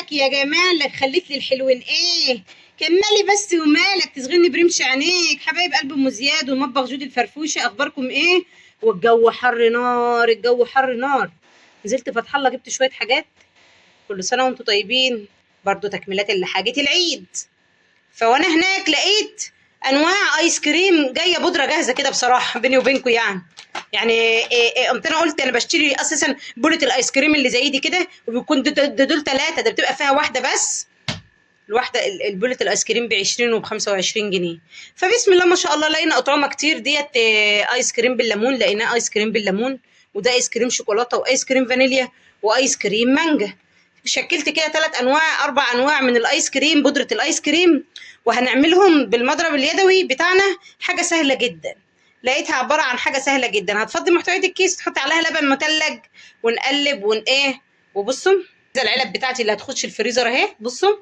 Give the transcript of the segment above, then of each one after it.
حلاوتك يا جمالك، خليت لي الحلوين ايه. كملي بس ومالك تشغلني برمش عينيك. حبايب قلب ام زياد ومطبخ جودي الفرفوشه، اخباركم ايه؟ والجو حر نار، الجو حر نار. نزلت فتح الله جبت شوية حاجات. كل سنة وانتم طيبين. برضو تكملات لحاجة العيد. فوانا هناك لقيت انواع ايس كريم جاية بودره جاهزة كده، بصراحة بيني وبينكم يعني قمت انا قلت انا بشتري اساسا بوله الايس كريم اللي زي دي كده، وبيكون دول 3، ده بتبقى فيها واحدة بس، الواحدة البوله الايس كريم ب 20 وب 25 جنيه. فبسم الله ما شاء الله لقينا اطعمه كتير ديت. ايس كريم بالليمون، لقيناه ايس كريم بالليمون، وده ايس كريم شوكولاتة، وايس كريم فانيليا، وايس كريم مانجا. شكلت كده 3 انواع 4 انواع من الايس كريم، بودره الايس كريم، وهنعملهم بالمضرب اليدوي بتاعنا. حاجة سهلة جدا، لقيتها عبارة عن حاجة سهلة جدا. هتفضي محتويات الكيس، تحط عليها لبن مثلج، ونقلب ون ايه. وبصوا ده العلب بتاعتي اللي هتخش الفريزر اهي، بصوا.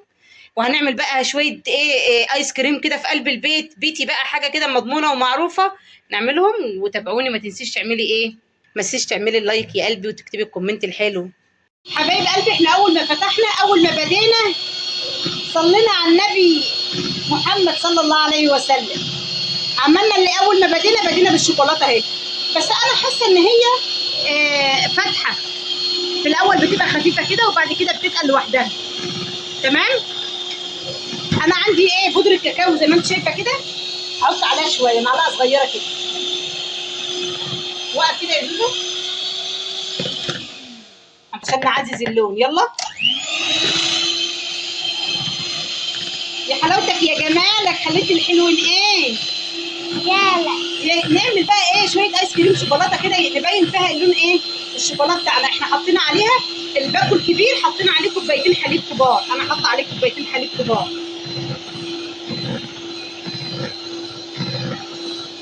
وهنعمل بقى شوية ايه ايس كريم كده في قلب البيت، بيتي بقى، حاجة كده مضمونه ومعروفة. نعملهم وتابعوني. ما تنسيش تعملي ايه، ما تنسيش تعملي ال like يا قلبي، وتكتبي ال comment الحلو. حبايب قلبي، احنا اول ما فتحنا، اول ما بدينا صلينا على النبي محمد صلى الله عليه وسلم. عملنا اللي اول ما بدينا، بدينا بالشوكولاته اهي. بس انا حاسه ان هي فاتحة في الاول، بتبقى خفيفة كده وبعد كده بتتقل لوحدها. تمام. انا عندي ايه، بودره كاكاو زي ما انت شايفه كده، هحط عليها شوية، معلقه صغيرة كده. وقف كده يا زوزو عشان نعزز اللون. يلا يا حلاوتك يا جمالك، خليت الحلو الايه. يلا نعمل بقى ايه، شوية ايس كريم شوكولاتة كده نبين فيها اللون ايه، الشوكولاتة بتاعنا. احنا حطينا عليها الباكو الكبير، حطينا عليه كوبايتين حليب كبار. انا حاطه عليه كوبايتين حليب كبار.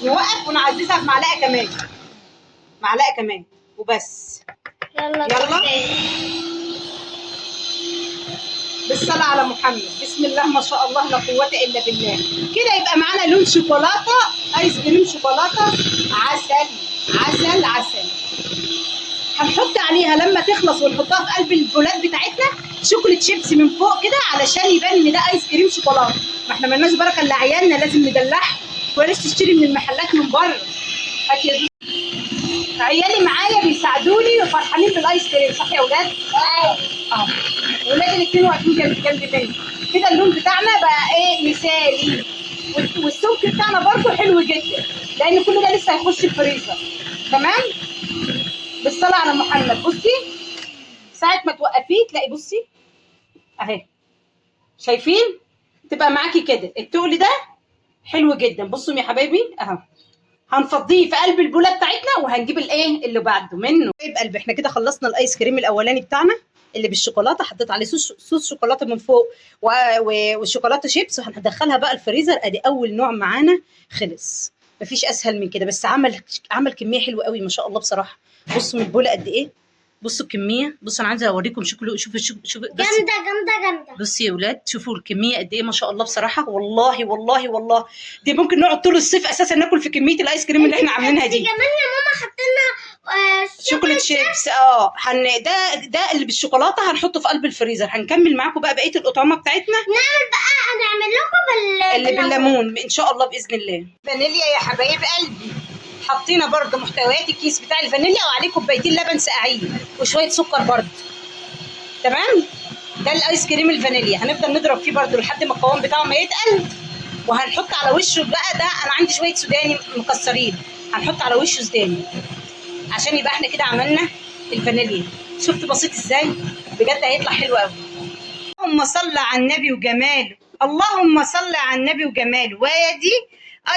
نوقف ونعززها بمعلقه كمان، معلقه كمان وبس. يلا يلا بالصلاة على محمد. بسم الله ما شاء الله لا قوة إلا بالله. كده يبقى معانا لون شوكولاتة، آيس كريم شوكولاتة، عسل عسل عسل. هنحط عليها لما تخلص ونحطها في قلب البولات بتاعتنا chocolate chips من فوق كده، علشان يبان إن ده آيس كريم شوكولاتة. ما احنا مالناش بركة إلا عيالنا، لازم ندلعهم، وبلاش تشتري من المحلات من بره. هات يا زوزو. عيالي معايا بيساعدوني وفرحانين بالايس كريم، صح يا ولاد؟ اه ولاد الاثنين واقفين جنب مني كده. اللون بتاعنا بقى ايه، مثالي. والسمك بتاعنا برده حلو جدا، لان كل ده لسه هيخش الفريزر. تمام. بالصلاة على محمد. بصي ساعة ما توقفيه تلاقي، بصي اهي، شايفين؟ تبقى معاكي كده. التقل ده حلو جدا. بصوا يا حبايبي اهو، هنفضيه في قلب البوله بتاعتنا وهنجيب الايه اللي بعده منه. طيب قلبي، احنا كده خلصنا الايس كريم الاولاني بتاعنا اللي بالشوكولاته، حطيت عليه صوص شوكولاتة من فوق والشوكولاته شيبس، وهندخلها بقى الفريزر. ادي اول نوع معانا خلص، مفيش اسهل من كده. بس عمل كمية حلوة قوي ما شاء الله بصراحة. بصوا من البوله قد ايه، بصوا الكمية. بصوا انا عايزه اوريكم شكله. شوفوا شوفوا شوفوا بس. جامدة جامدة جامدة. بصي يا ولاد، شوفوا الكمية قد ايه ما شاء الله بصراحة. والله والله والله دي ممكن نقعد طول الصيف اساسا ناكل في كمية الايس كريم اللي احنا عاملينها دي. كمان يا ماما حطينا chocolate chips. ده اللي بالشوكولاته هنحطه في قلب الفريزر. هنكمل معاكم بقى بقية الاطعمة بتاعتنا. نعمل بقى، هنعمل لكم اللي بالليمون ان شاء الله باذن الله. فانيليا يا حبايب قلبي، حطينا برده محتويات الكيس بتاع الفانيليا، وعليه كوبايتين لبن ساقعين وشوية سكر برده. تمام. ده الايس كريم الفانيليا هنفضل نضرب فيه برده لحد ما القوام بتاعه ما يتقل. وهنحط على وشه بقى، ده انا عندي شوية سوداني مكسرين، هنحط على وشه سوداني عشان يبقى احنا كده عملنا الفانيليا. شفت بسيط ازاي؟ بجد هيطلع حلو قوي. اللهم صل على النبي وجماله، اللهم صل على النبي وجماله. وادي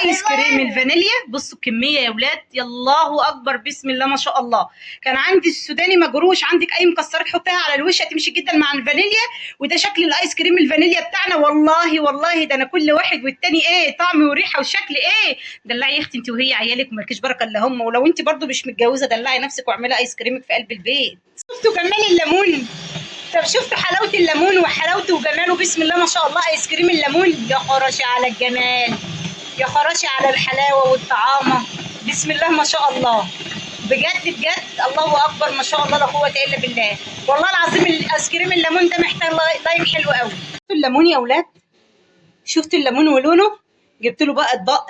ايس كريم الفانيليا. بصوا الكمية يا ولاد، يا الله اكبر، بسم الله ما شاء الله. كان عندي السوداني مجروش، عندك اي مكسرات حطيها على الوش هتمشي جدا مع الفانيليا. وده شكل الايس كريم الفانيليا بتاعنا. والله والله ده انا كل واحد والتاني ايه، طعم وريحه وشكل ايه. دلعي يا اختي انت وهي عيالك، ومالكيش بركة الا هم. ولو انت برضو مش متجوزة دلعي نفسك واعملي ايس كريمك في قلب البيت. شفتوا جمال الليمون؟ طب شفتوا حلاوة الليمون وحلاوته وجماله؟ بسم الله ما شاء الله. ايس كريم الليمون، يا خراشي على الجمال، يا خراشي على الحلاوة والطعامه، بسم الله ما شاء الله. بجد بجد الله اكبر، ما شاء الله لا قوة الا بالله. والله العظيم الايس كريم الليمون ده محتاج like حلو قوي. شفتوا الليمون يا اولاد؟ شفتوا الليمون ولونه؟ جبت له بقى اطباق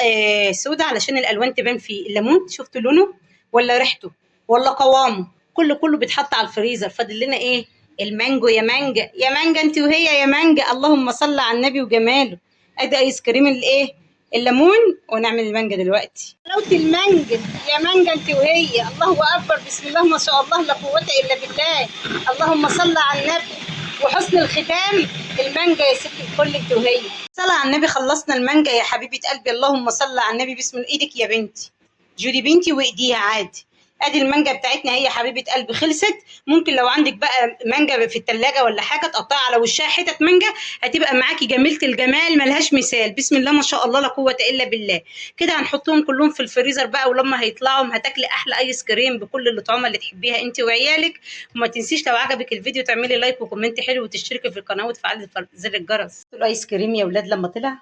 سودا علشان الالوان تبان فيه. الليمون شفتوا لونه ولا ريحته ولا قوامه؟ كله بيتحط على الفريزر. فاضل لنا ايه؟ المانجو. يا مانجا يا مانجا انت وهي يا مانجا، اللهم صل على النبي وجماله. ادي ايس كريم الايه؟ الليمون. ونعمل المانجا دلوقتي. حلاوة المانجا يا مانجا انت وهي، الله اكبر، بسم الله ما شاء الله لا قوة الا بالله، اللهم صل على النبي. وحسن الختام المانجا يا ست الكل انت وهي. صلى على النبي. خلصنا المانجا يا حبيبه قلبي، اللهم صل على النبي. بسم الله. ايدك يا بنتي جودي بنتي وايديها عادي. ادي المانجا بتاعتنا هي يا حبيبه قلبي خلصت. ممكن لو عندك بقى مانجا في التلاجة ولا حاجة تقطعها على وشها حتت مانجا، هتبقى معاكي جميلة الجمال ملهاش مثال. بسم الله ما شاء الله لا قوة الا بالله. كده هنحطهم كلهم في الفريزر بقى، ولما هيطلعوا هتاكلي احلى ايس كريم بكل الاطعمة اللي تحبيها انت وعيالك. وما تنسيش لو عجبك الفيديو تعملي like و comment حلو، وتشتركي في القناة وتفعلي زر الجرس. الايس كريم يا ولاد لما طلع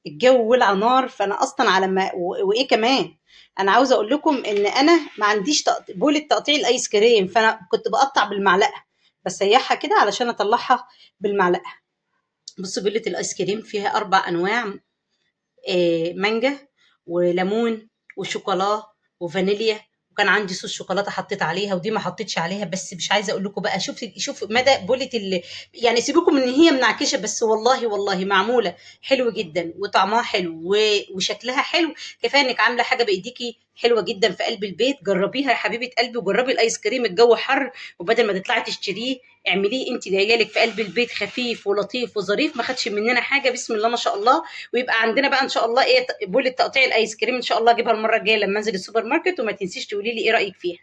الجو ولع نار، فانا اصلا على ما وايه كمان انا عاوزه اقول لكم ان انا ما عنديش بوله تقطيع الايس كريم، فانا كنت بقطع بالمعلقه، بسيحها كده علشان اطلعها بالمعلقه. بصوا بوله الايس كريم فيها 4 انواع، مانجا وليمون وشوكولا وفانيليا، وكان عندي صوص شوكولاتة حطيت عليها، ودي ما حطيتش عليها. بس مش عايزه اقول لكم بقى، شوف مدى بوله يعني سيبكم من ان هي منعكشه، بس والله والله معمولة حلو جدا، وطعمها حلو وشكلها حلو. كفاية انك عامله حاجة بايديكي حلوة جدا في قلب البيت. جربيها يا حبيبه قلبي، وجربي الايس كريم، الجو حر، وبدل ما تطلعي تشتريه اعمليه انت لعيالك في قلب البيت، خفيف ولطيف وظريف، ما خدش مننا حاجة بسم الله ما شاء الله. ويبقى عندنا بقى ان شاء الله ايه بوله تقطيع الايس كريم ان شاء الله اجيبها المرة الجاية لما انزل السوبر ماركت. وما تنسيش تقولي لي ايه رايك فيها.